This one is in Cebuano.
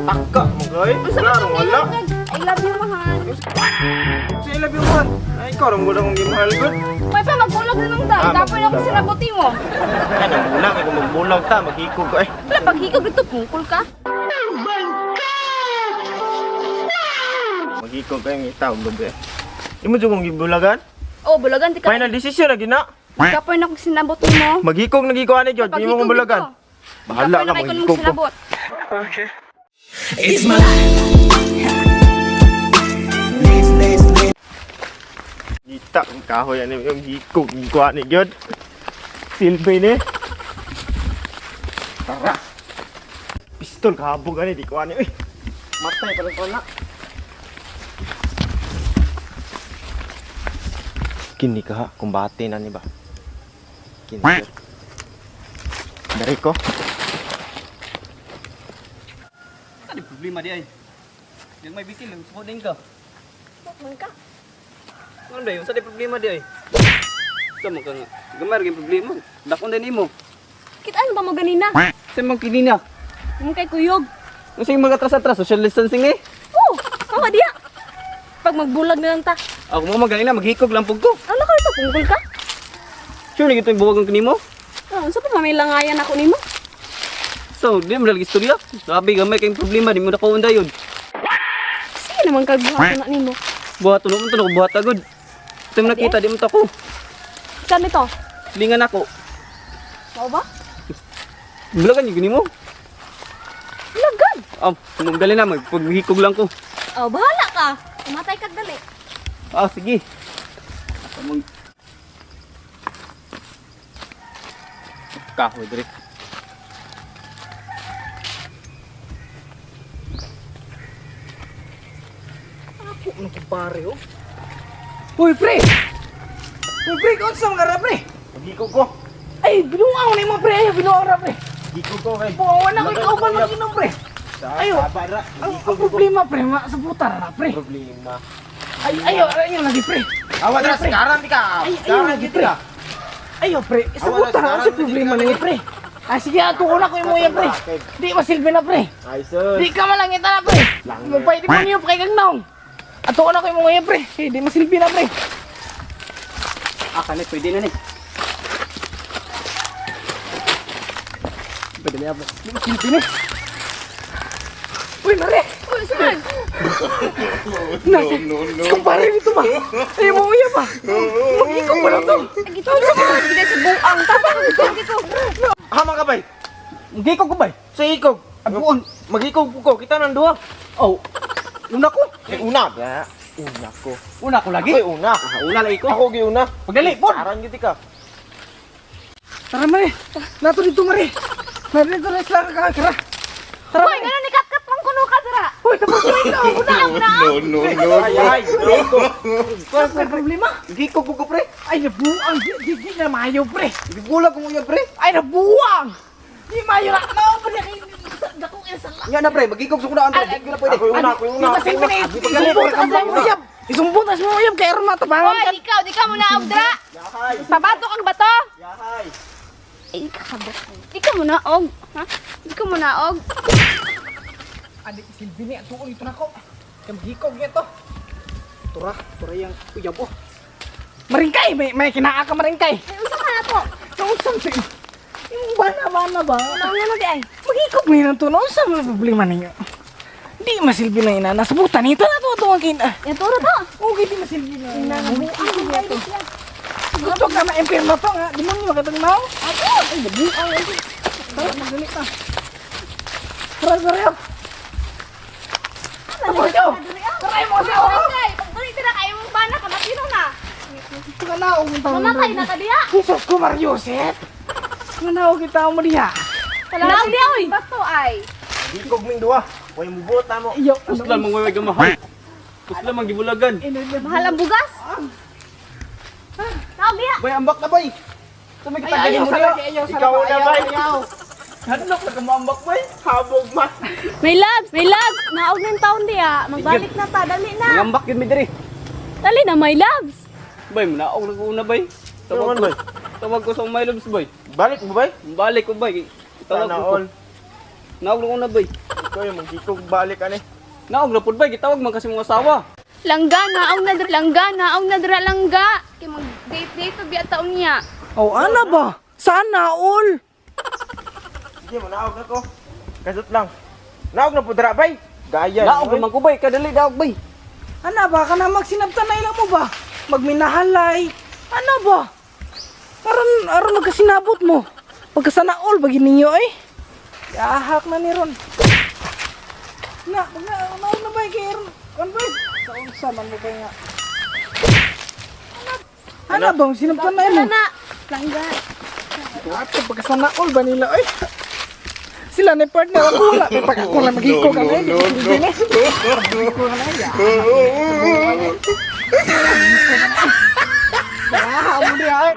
Taka mo kay. Unsa Wala man rong wala. tong I love you, mahal. Sa I love you man. Ay, ikaw rong wala kong gimahal gud. May pa magbulag na lang ta. Ah, Dapat ako magbulag. sinabuti mo. Ay, nang bulag kung magbulag ta, maghikog ka eh. Wala paghikog dito pungkol ka. Maghikog kayo ng itaw, gabi. Imo jud kong gibulagan? Oh, bulagan ti ka. Final decision na gina. Kapoy na kong sinabot mo. Maghikog na giko ani gyud, di mo kong bulagan. Bahala ka Kapoy na kay maghikog ko. sinabot. It's my life. Gita ang kahoy ani yung hikog giko ani gyud. Silbi ni. Tara. Pistol kahabog ani di ko ani. Uy. Matay pala ko na. Kini ka ha, kumbate na ni ba? Kini. Gyud. Dari ko. Ano problema di ay? Yang may bikil, suko din ka. Man ka. Ano ba yun? Sa di problema di ay? Sa mo ka nga. Gamay rin problema. Dakon din imo. Kita ano ba mo ganina? Sa mong kinina. Mo kay kuyog. Kung sa'yo mga atras-atras, social distancing eh. Oh, mama diya. Pag magbulag na lang ta. Ako mo magaling na, maghikog lang pug ko. Ano ka ito pungkol ka? Sure, nagito yung buwag ang kanimo. Oh, unsa pa may langayan ako nimo? So, di mo lagi istorya. Sabi, gamay kayong problema, di mo nakuha dayon. Sige naman kag buhaton na nimo. Buhat mo to, buhat agad. Ito mo nakita, di mo tako. Saan nito? Lingan ako. Mao ba? Bulagan yung ganimo. Bulagan. Ah, magaling na, magpaghikog lang ko. Oh, bahala ka. Umatay kag dali. Ah, sige. Ako mag... Kahoy diri. Ako ng kumpare oh. Uy, pre! Uy, pre, kung nga ra, pre? Maghikog ko. Ay, binuang na mo, pre. Ay, binuang ra, pre. Maghikog ko kay. Buwan na ko ikaw pa mag-inom, pre. Ayo. Saba ra. Ang problema, pre, masabutan ra, pre. Problema. Ay, ayo, ayo lagi, pre. Awa dra sekarang di ka. Ay, ayo lagi, pre. Ayo, pre. Sabutan ra sa problema na pre. Ay, sige, ato ko na ko imo yan, pre. Di masilbi na, pre. Ay, sir. Di ka malangita na, pre. Mupay di mo niyo kay gagnaw. Ato ko na ko imo ngayon, pre. Eh, di masilbi na, pre. Ah, kanit, pwede na ni. Pwede na, Di masilbi na. Uy, mare. Uy, saan? No, no, no. Si kumpare nito ba? Ay, mo uya ba? Mag-ikog pa lang to. Ito sa mga gid sa buang ta. Dito. Hama ka bay. Maghikog ko ba? Sa ikog. Abuon. Maghikog ko. Kita nang duha. Oh. Una ko. Eh, una ba? Una ko. Una ko lagi. Ako'y una. Ah, una lagi ko. Ako gi una. Pagdali, pon. Aran gyud ka. Tara, mare. Nato dito, mare. Mare, dito na sila ka. Tara. Tara, Hoy, mare. ngano ni katkat mong kuno ka dira? Uy, tapos na ito. Una. Una. No, no, Ay, ay. Ko. Ano problema? Maghikog ko, pre. Ay, nabuang. Di, di, di na maayo, pre. Gigulag ko mo yan, pre. Ay, nabuang. Di maayo na. Nao, pre. Dako kayo sa Nga na, pre. Maghikog sa kunaan, pre. Di ko na pwede. Ako'y una, ako'y una. Di masilbi na isumbong ta sa mo uyab. Isumbong ta sa mo uyab. Kaya arma, tabangan ka. Hoy, ikaw di ka mo naog dira. Yahay. Pabato kang bato. Yahay. Ay, kakabot. Di ka mo naog, ha? Di ka mo naog. Adi silbi ni atuon ito nako. Kay maghikog niya to. Tura, tura yang uyab oh. Maringkay, may kinaa ka maringkay. Ay, unsa ka na to? Nausam sa yung bana bana ba? Ano nga di ay? Maghikog may nang to, nausam ang problema ninyo. Di masilbi na ina, nasabutan nito na to ito ang kina. Yan turo to. Okay, di masilbi na. Ina nga buang gid to. Gusto ka ma-impirma to nga, di mo niyo makatang nao. Ato, ay nabuang. Tara, magdali ka. Tara, tara. Tapos yo. Tara mo sa ako. Ay, pagdali tira kayo mong bana ka matino na. Ito ka na, huwag tao. Mamatay na ka diha. Jesus ko, Mariosep! Nga kita mo diha. Naog diha oy. Bato ay. Maghikog ming duha. Way mubuot na mo. Iyo, Puslan mong way gamahal. Puslan mang gibulagan. Mahal ang bugas. Naog diha. Bay, ambak na, bay. Sa may Ay, kitagayin ayaw mo sa diha. lagi, ayaw sa Ikaw lagi, na, ayaw, bay. ayaw. Hadlok na ka mo ambak, bay. Habog ma. May labs, may labs. Naog ng taon diha. Magbalik na ta, dali na. Mangambak yun mi diri. Dali na may labs. Bay, manaog na ko una, bay. Tawag Tawag ko. bay. Tawag ko sa my loves, bay. Balik mo bay. Balik ko, bay. Tawag Sana ko. all. Naog na ko una, bay. Ko yung magkikog balik ani. Naog na pud bay, gitawag man kasi mong asawa. Langga naog na dira, langga naog na dira langga. Kay mag date date pa biya taon niya. Oh, ana ba? Sana all. Sige, manaog na ko. Kasot lang. Naog na po dra bay. Gaya. Naog oy. naman ko bay, kadali daog bay. Ana ba kana magsinabtan na ila mo ba? Magminahalay. Ana ba? Aron aron magkasinabot mo. Pagkasana all ba ninyo eh? Yahak na ni ron. Na, na, na, na ba kay ron? Kan ba? Sa unsa man mo ba nga? Ana ba sinabtan na imo? Tara na. Langga. Ato pagkasana all ba nila oy? Sila ni partner ako wala. May pag ako lang maghiko ka na. No, no, no. Maghiko ka na. Ya. Ah, mo di ay.